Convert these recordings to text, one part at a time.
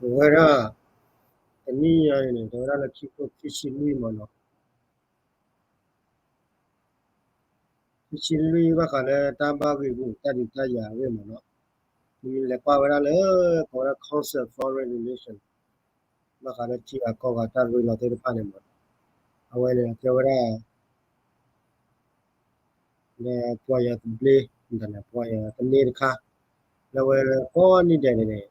အဝဲဒၣ် တနံၣ်ညါန့ၣ် တဲဝဲဒၣ်လၢခံကထိခံဆံလွံၢ်မ့ၢ်နီၤ, ခံဆံလွံၢ်ဘၣ်ဃးလၢတၢ်ဘၣ်ဂ့ၢ်ဂူာ်တၢ်ဒုးတၢ်ယၤအဂ့ၢ်မ့ၢ်နီၤ, မ့ၢ်လဲၤကွၢ်ဝဲဒၣ်လၢ ကိးဝဲဒၣ် Council Foreign Relation ဘၣ်ဃးလၢထံဂၤကီၢ်ဂၤတၢ်ရ့လိာ်သ့ၣ်တဖၣ်န့ၣ်မ့ၢ်နီၤ, အဝဲန့ၣ်ကဲဝဲဒၣ် လၢပှၤယၤသဘျ့ ပှၤယၤသန့တခါ လၢဝဲကိးနံၣ်ဒဲးန့ၣ်န့ၣ်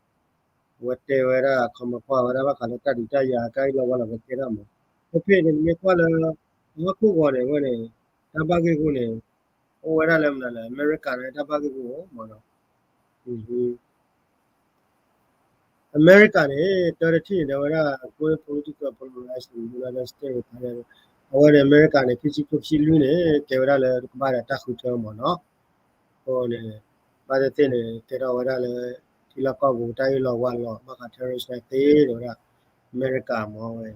အဝဲတဲဝဲဒၣ် ခီမီကွၢ်ဝဲဒၣ်ဘၣ်ဃးလၢတၢ်ဒုးတၢ်ယၤ တၢ်အ့ၣ်လိာ်ဝါလိာ်ကကဲထီၣ်မး, ဖဲဖဲန့ၣ် နမ့ၢ်ကွၢ်လၢ ဟီၣ်ခိၣ်ဂီၤန့ၣ် အဝဲန့ၣ် တၢ်ဘၣ်ဂ့ၢ်ဂူာ်န့ၣ် အိၣ်ဝဲဒၣ်လၢမနုၤလဲၣ် အမဲရကၤန့ၣ် တၢ်ဘၣ်ဂ့ၢ်ဂူာ်မးနီၤ အမဲရကၤန့ၣ် တၢ်တထံၣ်န့ၣ် တဲဝဲဒၣ် growing political polarization in the United States အဝဲန့ၣ် အမဲရကၤန့ၣ် ခံဆံခံဆံလွံၢ်န့ၣ် ကဲဝဲဒၣ်လၢတကဘၣ်ဒီးတၢ်ဃုထၢမ့ၢ်နီၤ, အဃိန့ၣ် ဘၣ်သ့ၣ်သ့ၣ်န့ၣ် ကဲထီၣ်ဝဲဒၣ်လၢ ထံလီၢ်ကီၢ်ပူၤတၢ်အ့ၣ်လိာ်ဝါလိာ် ဘၣ်ဃး terrorist သ့ၣ်ဒီးဝဲဒၣ် အမဲရကၤမ့ၢ်ဝဲ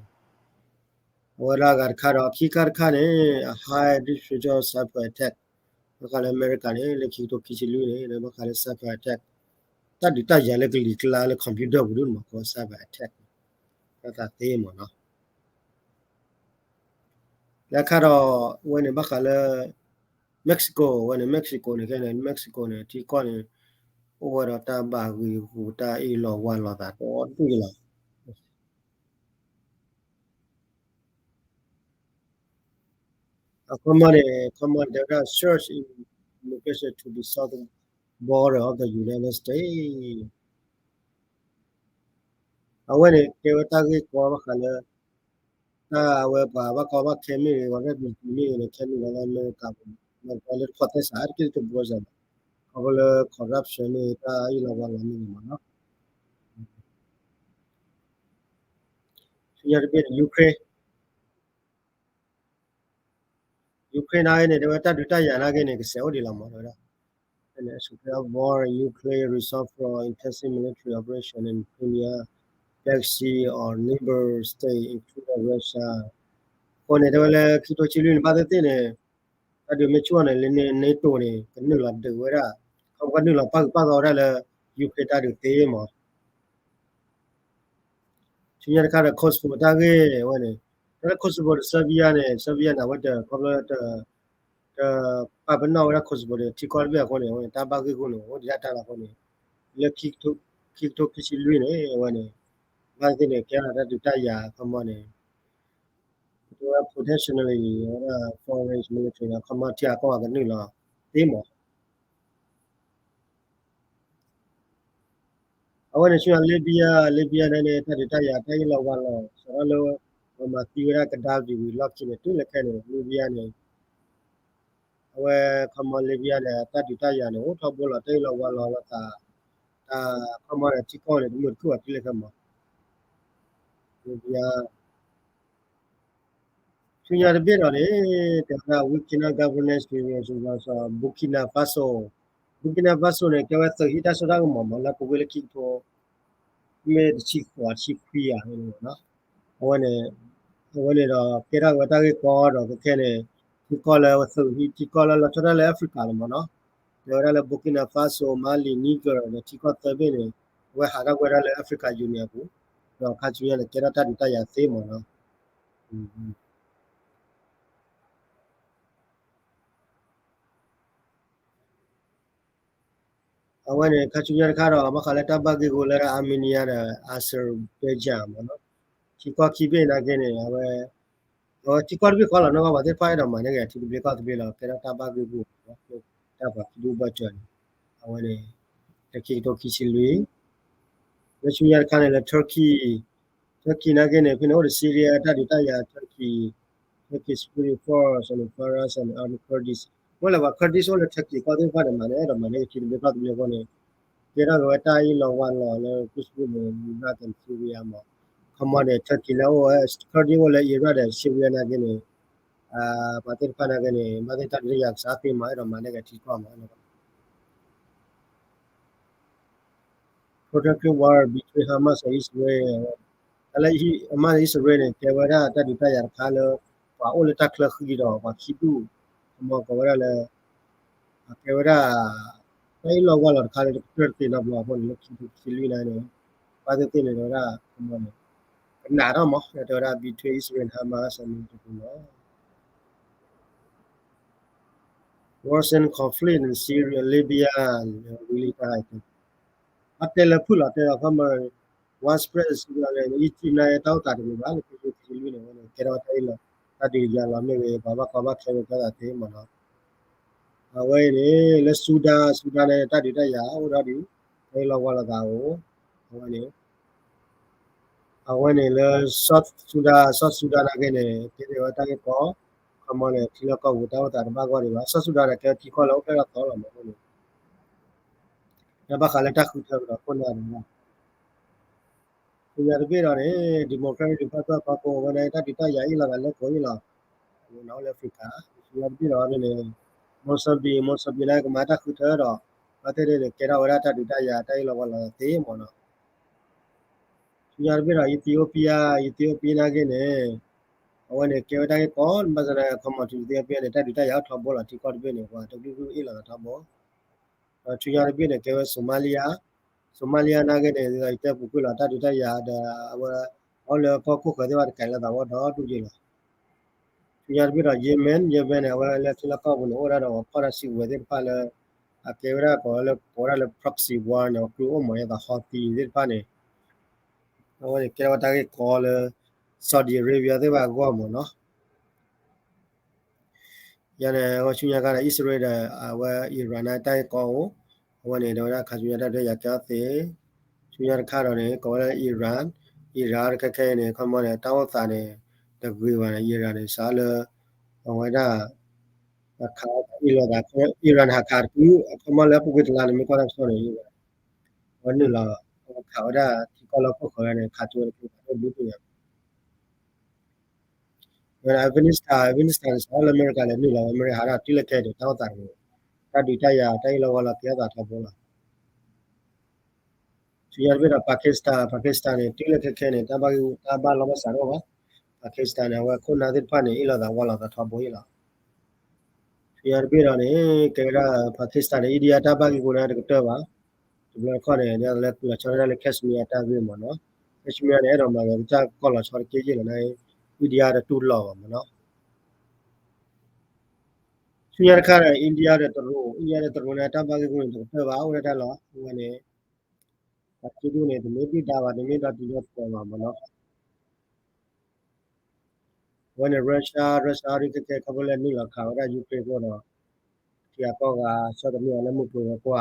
အဝဲဒၣ်အဂၤတခါဒီး ခံခါတခါန့ၣ် a high percentage of cyber attack ဘၣ်ဃးလၢအမဲရကၤန့ၣ် လၢခံကထိခံဆံလွံၢ်န့ၣ် လၢဘၣ်ဃးလၢ cyber attack တၢ်ဒုးတၢ်ယၤလၢကလံၤကျါလၢ computer ပူၤဒ်မ့ၢ် ကိး cyber attack တၢ်သးသ့မ့ၢ်နီၤ, လၢခါဒီး အဝဲန့ၣ်ဘၣ်ဃးလၢ Mexico အဝဲန့ၣ် Mexico န့ၣ် ခဲန့ၣ် Mexico န့ၣ် ထံကီၢ်န့ၣ် အိၣ်ဝဲဒီးတၢ်ဘၣ်ဂ့ၢ်ဂူာ်တၢ်အ့ၣ်လိာ်ဝါလိာ်သးဒီဒူၣ်လီၤ. အခီမီန့ၣ် ခီမီန့ၣ် တဲဝဲဒၣ် surge in immigration to the southern border of the United States အဝဲန့ၣ် ကဲဝဲတၢ်ဂ့ၢ်ကီဘၣ်ဃးလၢ တၢ်အဝဲပှၤဘၣ်ကီဘၣ်ခဲမ့ၢ်ဂ့ၤ ပှၤ refugee မ့ၢ်ဂ့ၤန့ၣ် ခဲမုၢ်လီၤလၢအမဲရကၤပူၤ မ့ၢ်ကီလၢတဖိးသဲစး တက့ၢ်တဘိစဲးဘၣ် ခီဖျိလၢ corruption မ့ၢ်ဂ့ၤ တၢ်အ့ၣ်လိာ်ဝါလိာ်မ့ၢ်ဂ့ၤမ့ၢ်နီၤ ဆူညါတဘ့ၣ်န့ၣ် Ukraine Ukraine နာ်က့န့ၣ် တဲဝဲတၢ်ဒုးတၢ်ယၤနာ်က့န့ၣ် ကစဲးအိၣ်ဒံးလီၤမး တဲဝဲဒၣ် Ukraine war in Ukraine result from intensive military operation in Crimea, Black Sea or neighbor state including Russia အဃိန့ၣ် တဲဝဲလၢခံကထိခံဆံလွံၢ်န့ၣ် ဘၣ်သ့ၣ်သ့ၣ်န့ၣ် တၢ်ဒုးမ့ၢ်ဆူၣ်အီၤန့ၣ် လၢ NATO န့ၣ် ကနုာ်လီၤဒုးဝဲဒၣ် ခီဖျိကနုာ်လီၤပာ်ဂၢၢ်ပာ်သီဝဲဒၣ်လၢ Ukraine တၢ်ဒုးသ့မး ဆူညါတခါဒီး Kosovo တၢ်ဂ့ၢ်ဝဲန့ၣ် တၢ်လၢ Kosovo ဒီး Serbia န့ၣ် Serbia န့ၣ် အဝဲတခီဖျိ တပာ်ပနီၣ်ဝဲဒၣ် Kosovo ဒီးထံကီၢ်တဘ့ၣ်အဃိန့ၣ် အဝဲန့ၣ် တၢ်ဘၣ်ဂ့ၢ်ဂူာ်န့ၣ် အိၣ်ဒံးဒၣ်တၢ်လီၤအဃိန့ၣ် လၢခံကထိခံဆံလွံၢ်န့ၣ် အဝဲန့ၣ် ဘၣ်သ့ၣ်သ့ၣ်န့ၣ် ကဲထီၣ်တၢ်ဒုးတၢ်ယၤအခီမီန့ၣ် တဲဝဲ potentially ဝဲဒၣ် foreign military အခီမီထံဂၤကီၢ်ဂၤကနုာ်လီၤသ့မး အဝဲန့ၣ်ဆူညါ Libya Libya န့ၣ်န့ၣ် တၢ်ဒုးတၢ်ယၤတၢ်အ့ၣ်လိာ်ဝါလိာ် စးထီၣ်လၢ ပှၤမၤသံဝဲဒၣ် Gaddafi ဝံၤလီၢ်ခံန့ၣ် တုၤလၢခဲန့ၣ် Libya န့ၣ် အဝဲခီမီ Libya န့ၣ် တၢ်ဒုးတၢ်ယၤန့ၣ် အိၣ်ထီဘိလီၤ တၢ်အ့ၣ်လိာ်ဝါလိာ်လိာ်သး တၢ်ခီမီန့ၣ် ထံကီၢ်န့ၣ် တမုာ်တခုၣ်ဘၣ်တုၤလၢခဲမး Libya ဆူညါတဘ့ၣ်ဒီးန့ၣ် တဲဝဲဒၣ် weakening governance relations with Burkina Faso Burkina Faso န့ၣ် ကဲဝဲသုးဟံးတၢ်စိတၢ်ကမီၤမး လၢပဝဲလၢခံကထိ မ့ၢ်တဆံဃိးတဆံခွံယၤန့ၣ်မးနီၤ အဝဲန့ၣ် အဝဲန့ၣ်ဒီး ကဲထီၣ်ဝဲတၢ်ဂ့ၢ်ကီဒီး ကခဲန့ၣ် ထံကီၢ်လၢသုးဟံး ထံကီၢ်လၢလီၤဆီဒၣ်လၢ Africa န့ၣ်မးနီၤ တဲဝဲဒၣ်လၢ Burkina Faso Mali Niger ဒီးထံကီၢ်သၢဘ့ၣ်န့ၣ် အဝဲဟးထီၣ်ကွံာ်ဝဲဒၣ်လၢ Africa Union အပူၤ ဒီးခါဆူညါန့ၣ် ကဲထီၣ်တၢ်ဒုးတၢ်ယၤသ့မးနီၤ အဝဲန့ၣ် ခါဆူညါတခါဒီး ဘၣ်ဃးလၢတၢ်ဘၣ်ဂ့ၢ်ဂူာ်လၢ Armenia ဒီး Azerbaijan မးနီၤ ထံကီၢ်ခံဘ့ၣ်နာ်က့န့ၣ် အဝဲ အဝဲထံကီၢ်တဘ့ၣ်ဃီလီၤ နီၢ်ကီၢ်ပှၤသ့ၣ်တဖၣ်အဲၣ်ဒိးမၤန့ၢ်က့ၤ ထံသဘျ့ကီၢ်သဘျ့လီၤ ကဲထီၣ်တၢ်ဘၣ်ဂ့ၢ်ဂူာ်မးနီၤ တၢ်ပှၤခံဒူၣ်ဘၣ်စၢၤန့ၣ် အဝဲန့ၣ် တခံကထိခံဆံလွံၢ် လၢဆူညါတခါန့ၣ်လၢ Turkey Turkey နာ်က့န့ၣ် ဖဲန့ၣ်အိၣ်ဒီး Syria တၢ်ဒုးတၢ်ယၤ Turkey Turkish Security Force and Farsi and armed Kurdish မ့ၢ်လၢပှၤ Kurdish အိၣ်လၢ Turkey ကီၢ်သ့ၣ်တဖၣ်န့ၣ် မၤန့ၢ်အဲၣ်ဒိးမၤန့ၢ်က့ၤထံသဘျ့ကီၢ်သဘျ့အဃိန့ၣ် ကဲထီၣ်က့ၤဝဲတၢ်အ့ၣ်လိာ်ဝါလိာ်လၢ Kurdish န့ၣ် Iraq and Syria မး ခီမီန့ၣ် Turkey လၢအိၣ်ဝဲ Kurdish အိၣ်လၢ Iraq ဒီး Syria နာ်က့န့ၣ် ပှၤသ့ၣ်တဖၣ်နာ်က့န့ၣ် ဘၣ်သ့ၣ်တၢ်ဒုးတၢ်ယၤကစးသ့မး အဲၣ်ဒိးမၤန့ၢ်က့ၤထံကီၢ်မး Protracted war between Hamas and Israel တၢ်လၢ Hamas ဒီး Israel န့ၣ် ကဲဝဲဒၣ်တၢ်ဒုးတၢ်ယၤတခါလၢ ပှၤအိၣ်လၢတၢ်ချၢဃံဒီးပှၤခံဒူၣ် ခီမီကိးဝဲဒၣ်လၢ ကဲဝဲဒၣ် တၢ်အ့ၣ်လိာ်ဝါလိာ်တခါလၢတကတၢၢ်တသ့နီတဘျီအဃိန့ၣ် လၢခံကထိခံဆံလွံၢ်နာ်က့န့ၣ် ဘၣ်သ့ၣ်သ့ၣ်န့ၣ် တဲဝဲဒၣ် ခီမီန့ၣ် ကနးထီၣ်မး တဲဝဲဒၣ် between Israel and Hamas အမံၤတပူၤလီၤ. Worsen conflict in Syria, Libya, ဝံၤလံတၢ် အတဲလၢဖုၣ်လီၤတဲလီၤ ခီမီ widespread Syria န့ၣ် Egypt န့ၣ် တၢ်အိၣ်သးတမံၤဘၣ်လၢ ခံဆံလွံၢ်န့ၣ် ကဲထီၣ်တၢ်အ့ၣ်လိာ် တၢ်ဒုးယၤလီၤမ့ၢ်ဂ့ၤ ပှၤဘၣ်ကီဘၣ်ခဲမ့ၢ်ကဲသးသ့မးနီၤ. အဝဲအံၤန့ၣ် လၢ Sudan, Sudan န့ၣ် တၢ်ဒုးတၢ်ယၤအိၣ်ဒီးဒုး တၢ်အ့ၣ်လိာ်ဝီလိာ်သးအိၣ် အဝဲန့ၣ် အဝဲန့ၣ်လၢ South Sudan, South Sudan နာ်က့န့ၣ် ကဲထီၣ်ဝဲတၢ်ဂ့ၢ်ကီ ခီမီန့ၣ် ထံလီၢ်ကီၢ်ပူၤတၢ်အိၣ်သးတဘၣ်ဂီၢ်ဒံးဘၣ်. South Sudan န့ၣ် ကဲထီၣ်ထံကီၢ်လၢအိၣ်ဖျဲၣ်ထီၣ်သီလီၤမးန့ၣ် တၢ်ဘၣ်ဃးလၢတၢ်ဃုထၢကဒီးခိၣ်နၢ်န့ၣ်လီၤ. ဆူညါတဘ့ၣ်ဒီးန့ၣ် Democratic Republic အဖီခိၣ် အဝဲန့ၣ် တၢ်ဒုးတၢ်ယၤအ့ၣ်လိာ်သးလၢကိးအ့ၣ်လီၤ အဝဲန့ၣ်အိၣ်လၢ Africa ဆူညါတဘ့ၣ်ဒီးန့ၣ် Mozambique, Mozambique န့ၣ် ကမၤတၢ်ဃုထၢဒီး ဘၣ်သ့ၣ်သ့ၣ်န့ၣ် ကဲထီၣ်ဝဲဒၣ်တၢ်ဒုးတၢ်ယၤတၢ်အ့ၣ်လိာ်ဝီလိာ်သးသ့မးနီၤ. ဆူညါတဘ့ၣ်ဒီး Ethiopia, Ethiopia နာ်က့န့ၣ် အဝဲန့ၣ်ကဲဝဲတၢ်ဂ့ၢ်ကီ ဘၣ်ဆၣ်ဒီး ခီမီ Ethiopia န့ၣ် တၢ်ဒုးတၢ်ယၤအိၣ်ထီဘိလီၤ ထံကီၢ်တဘ့ၣ်န့ၣ် ပှၤတဘျုးဘျုးအ့ၣ်လိာ်သးထီဘိ ဒီးဆူညါတဘ့ၣ်န့ၣ် ကဲဝဲ Somalia, Somalia နာ်က့န့ၣ် ဒ်သိးယတဲပူၤကွံာ်လီၤ တၢ်ဒုးတၢ်ယၤဒီး အဝဲ အီၤလၢကီၢ်ခိၣ်ဃၢၤသ့ၣ်တဖၣ်တကဲလၢသးဝီဒီဒူၣ်ယဲလီၤ. ဆူညါတဘ့ၣ်ဒီး Yemen, Yemen န့ၣ် အဝဲလၢထံလီၢ်ကီၢ်ပူၤန့ၣ် အိၣ်ဝဲဒၣ်ဒီးပှၤဖီၣ်တၢ်စုကဝဲၤသ့ၣ်တဖၣ်လၢ အကဲဝဲဒၣ်ကိးလၢ ကိးဝဲဒၣ်လၢ proxy war န့ၣ် အကျိၤအိၣ်မး ယသးဟီသံသ့ၣ်တဖၣ်န့ၣ် အဝဲန့ၣ်ကဲထီၣ်ဝဲတၢ်ဂ့ၢ်ကီလၢ Saudi Arabia သ့ၣ်တဖၣ်အဂီၢ်မးနီၤ. ယၤန့ၣ် အဝဲဆူညါခါဒီး အံၣ်စရ့လးဒီး အဝဲ Iran န့ၣ် တၢ်ဂ့ၢ်ကီအိၣ်, အဝဲန့ၣ် တဲဝဲဒၣ်ခါဆူညါတၢ်ဒုးတၢ်ယၤကဲထီၣ်သ့, ဆူညါတခါဒီးန့ၣ် ကိးဝဲလၢ Iran, Iran တခဲခဲအံၤန့ၣ် ခီမီန့ၣ် တၢ်အိၣ်သးန့ၣ် တဂ့ၤဘၣ်န့ၣ် Iran န့ၣ် စးလၢ အဝဲဒၣ် အခးအ့ၣ်လိာ်သး Iran ဟးခးတကု အခီမီလၢအပူၤကွံာ်တလါန့ၣ် မ့ၢ်ကွၢ်တၢ်ကစီၣ်န့ၣ် အဝဲနုာ်လီၤ အဝဲခးဝဲဒၣ်ထံကီၢ်လၢခိၣ်ဃၢၤန့ၣ် ခးကၠိဝဲတက့ၢ် ဘၣ်ဒိၣ်ဒိၣ်ညါ ဝဲဒၣ် Afghanistan, Afghanistan န့ၣ် စးလၢအမဲရကၤလဲၤနုာ်လီၤဝဲ အမဲရကၤဟးထီၣ်တုၤလၢခဲအံၤန့ၣ် တၢ်အိၣ်သးန့ၣ် တၢ်ဒုးတၢ်ယၤ တၢ်အ့ၣ်လိာ်ဝီလိာ်ကဲထီၣ်သးထီဘိလီၤ. ဆူညါတဘ့ၣ်ဒီး Pakistan, Pakistan န့ၣ် တုၤလၢခဲခဲအံၤန့ၣ် တၢ်ဘၣ်ဂ့ၢ်ဂူာ် တၢ်ဘၣ်လီၢ်ဘၣ်စးတအိၣ်ဘၣ်. Pakistan န့ၣ် အဝဲခိၣ်နၢ်သ့ၣ်တဖၣ်န့ၣ် အ့ၣ်လိာ်သးဝီလိာ်သးထီဘိအံၤလီၤ. ဆူညါတဘ့ၣ်ဒီးန့ၣ် ကဲဝဲဒၣ် Pakistan န့ၣ် India တၢ်ဘၣ်ဂ့ၢ်ဂူာ်န့ၣ်တကတၢၢ်ဘၣ်. တဘျီတခီၣ်န့ၣ် ဒ်လၢလီၤဆီဒၣ်တၢ်လၢ Kashmir တၢ်ဂ့ၢ်မ့ၢ်နီၤ, Kashmir န့ၣ် အဲၣ်ဒိးမၤဂ့ၤကစၢ်ကီၢ်လီၤဆီတက့ၢ်ယဲၢ်လီၤန့ၣ် India တတူၢ်လိာ်ဘၣ်မ့ၢ်နီၤ. ဆူညါတခါန့ၣ် India ဒီးတရူး, India ဒီးတရူးန့ၣ် တၢ်ဘၣ်ဂ့ၢ်ဂူာ်န့ၣ် တကတၢၢ်ဘၣ် အိၣ်ဒၣ်တၢ်လီၤ. အဝဲန့ၣ် အစုဒုန့ၣ် တမ့ၢ်ဒုၣ်ဒါဘၣ်, တမ့ၢ်ဒီတံၤဒီသကိးဘၣ်မ့ၢ်နီၤ. အဝဲန့ၣ် Russia, Russia ဒုးကဲကဲခီဖျိလၢနုာ်လီၤခးဝဲဒၣ် Ukraine အဃိဒီး ထံဂၤကီၢ်ဂၤ ဆီၣ်သနံးအီၤလၢမုၢ်ကျိၤဝဲၤကွာ်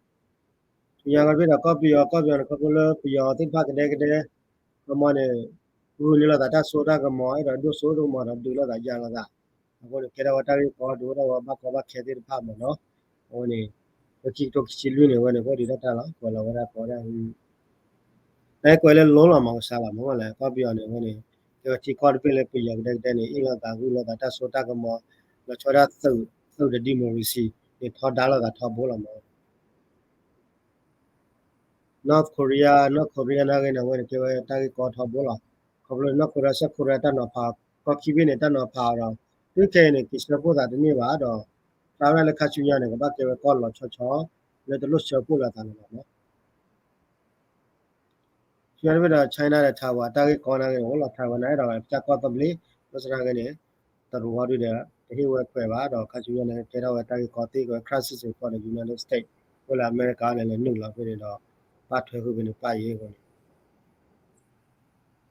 ဆူညါခီဖျိဒီး ကီၢ်ပယီၤ, ကီၢ်ပယီၤန့ၣ် ခီဖျိလၢပယီၤသ့ၣ်တဖၣ်ကဒဲကဒဲ ခီမီန့ၣ် ဂုာ်န့ၢ်လိာ်သးတၢ်စိတၢ်ကမီၤ အဲၣ်ဒိးဒိၣ်စိဒိၣ်ကမီၤဒီးဒုးလိာ်သးယၤလိာ်သး အဃိန့ၣ် ကဲထီၣ်ဝဲတၢ်ဂ့ၢ်ကီဒုးအိၣ်ထီၣ်ဝဲဘၣ်ကီဘၣ်ခဲသ့ၣ်တဖၣ်မ့ၢ်နီၤ. အဝဲန့ၣ် လၢခံကထိခံဆံလွံၢ်န့ၣ် အဝဲန့ၣ် ကအိၣ်ဒံးတၢ်တၢ်လီၤ ကွဲးလီၤဝဲဒၣ်ကိးဝဲဒၣ် တၢ်ကွဲးလၢ loan လီၤမၤကဆါလီၤ မ့ၢ်လၢ ကီၢ်ပယီၤန့ၣ် အဝဲန့ၣ် ကဲဝဲထံကီၢ်တဘ့ၣ်လၢပယီၤကဒဲကဒဲန့ၣ် အ့ၣ်လိာ်သးဂုာ်လိာ်သးတၢ်စိတၢ်ကမီၤ လီၤဆီဒၣ်သုး, သုးဒီး democracy န့ၣ် ထီဒါလိာ်သးထီဘိလီၤမ့ၢ် North Korea, North Korea နာ်ဂ့ၤန့ၣ် အဝဲန့ၣ် ကဲဝဲတၢ်ဂ့ၢ်ကီထီဘိလီၤ. ခီဖျိ North Korea, South Korea တၢ်နီၤဖး ကီၢ်ခံဘ့ၣ်န့ၣ် တၢ်နီၤဖးအီၤဒီး တုၤခဲအံၤန့ၣ် က့ၤဆၢဖှိၣ်သးတန့ၢ်ဘၣ်ဒီး ဖျါဝဲဒၣ်လၢခါဆူညါန့ၣ် ကဘၣ်ကဲဝဲကီၢ်လီၤဆီဆီ လၢတလိၣ်ဆၢဖှိၣ်လိာ်သးန့ၣ်လီၤ. ဆူညါတဘ့ၣ်ဒီး China ဒီး Taiwan တၢ်ဂ့ၢ်ကီနာ်ဂ့ၤန့ၣ် အိၣ်လီၤ Taiwan န့ၣ် အဲၣ်ဒိးဝဲကစၢ်ကီၢ်သဘျ့ ဘၣ်ဆၣ်နာ်ဂ့ၤန့ၣ် တရူးအီၤဒုဒီး တဟ့ၣ်ဝဲခွဲးဘၣ်ဒီး ခါဆူညါန့ၣ် ကဲထီၣ်ဝဲတၢ်ဂ့ၢ်ကီသ့ကဝဲ crisis report ဒီး United States အိၣ်လၢအမဲရကၤန့ၣ် လဲၤနုာ်လီၤဖဲန့ၣ်ဒီး ဘၣ်ထွဲဃုာ်ဖဲန့ၣ်ပၢ်ယဲၢ်အဃိန့ၣ်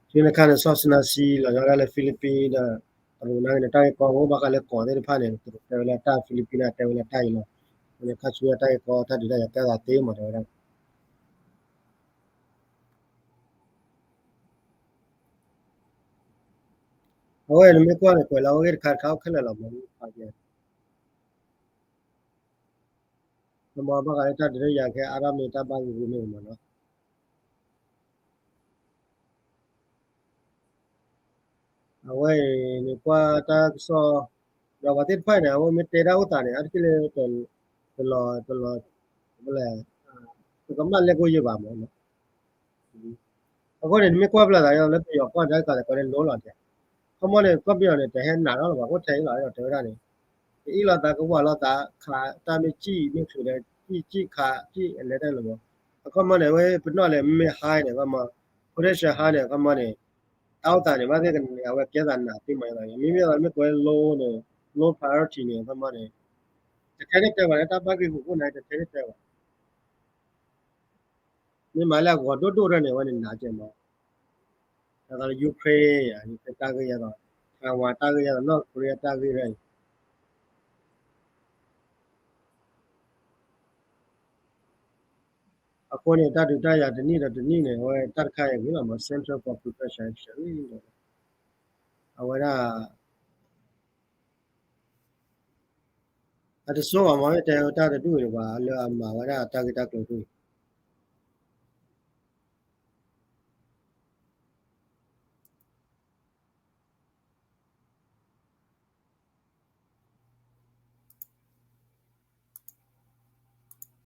ဆူညါတခါန့ၣ် စီၤစနၤစံ လီၤဆီဒၣ်လၢ Philippines ဒီး တရူးနာ်ဂ့ၤန့ၣ် တၢ်ဂ့ၢ်ကီအိၣ် ဘၣ်ဃးလၢကီၢ်သ့ၣ်တဖၣ်န့ၣ် တရူးတဲဝဲလၢတၢ် Philippines န့ၣ် တဲဝဲလၢတၢ်အံၤလီၤ. အဃိန့ၣ် ခါဆူညါတၢ်ဂ့ၢ်ကီ တၢ်ဒုးတၢ်ယၤကဲသးသ့မး တဲဝဲဒၣ် အဝဲနမ့ၢ်ကွၢ်န့ၣ် ကွဲးလီၤဝဲဂ့ၢ်တခါတခါအိၣ်ခဲလၢာ်လီၤမး ဖးကဲ နမ့ၢ်ဘၣ်ဃးလၢတၢ်ဒုးတၢ်ယၤခဲအါထီၣ်မ့ၢ်တၢ်ဘၣ်ဂ့ၢ်ဂူာ်န့ၣ်မးနီၤ အဝဲအံၤန့ၣ်ကွၢ်တၢ်ကစီၣ် ဒီးပှၤသ့ၣ်တဖၣ်န့ၣ် အဝဲမ့ၢ်တဲတၢ်အိၣ်သးန့ၣ် အါတက့ၢ်လၢ တလီၤ တလီၤ တကမၣ်လဲၣ်ကိၣ်ယဲၢ်ဘၣ်မးနီၤ အဃိန့ၣ် နမ့ၢ်ကွၢ်ဖျါသးလၢပယီၤကီၢ်န့ၣ် တၢ်ကီးလဲၤလိလီၤကဲ ခီမီန့ၣ် ကီၢ်ပယီၤန့ၣ် တဟဲနးထီၣ်လၢၤဘၣ် အိၣ်ထဲအံၤလီၤ အဲၣ်ဒိးတဲဝဲဒၣ်န့ၣ် ကအ့ၣ်လိာ်သးကဝၢ်လိာ်သး ခးတၢ်မ့ၢ်စံၣ်မ့ၢ်ချုးဒီး စံၣ်စံၣ်ခးစံၣ်အလဲၤတၢ်လၢၤဘၣ် အခီမီန့ၣ် အဝဲပနီၣ်လဲၣ် မ့မ့ၢ် high န့ၣ် အခီမီ potential high န့ၣ် အခီမီန့ၣ် တၢ်အိၣ်သးန့ၣ် ဘၣ်သ့ၣ်ကန့ၣ် အဝဲကဲသးနးသ့မးယသးန့ၣ် မ့မ့ၢ်မ့ၢ်ကွဲး low န့ၣ် low priority န့ၣ် အခီမီန့ၣ် တထဲန့ၣ်တဲဘၣ်လၢတၢ်ဘၣ်ဂ့ၢ်ပူၤအိၣ်န့ၣ် တထဲန့ၣ်တဲဘၣ် မ့ၢ်မၤလၢအဂီၤဒိၣ်ဒိၣ်ထီၣ်န့ၣ် အဝဲန့ၣ်နးကဲမး, ဒ်သိးလၢ Ukraine အံၤ တၢ်ဂ့ၢ်ယဲၢ်ဒီး Taiwan တၢ်ဂ့ၢ်ယဲၢ်ဒီး North Korea တၢ်ဂ့ၢ်အံၤ အဃိန့ၣ် တၢ်ဒုးတၢ်ယၤတနံၣ်ဒီးတနံၣ်န့ၣ် အဝဲတၢ်တခါအံၤဂ့ၤလီၤမး Center for Prevention Action အံၤ အဝဲဒၣ် အတဆိဘၣ်မး တဲတၢ်တဒူၣ်အံၤတပၤ လၢအမၤဝဲဒၣ်တၢ်ဂ့ၢ်တၢ်ကျိၤတဒူၣ်အံၤ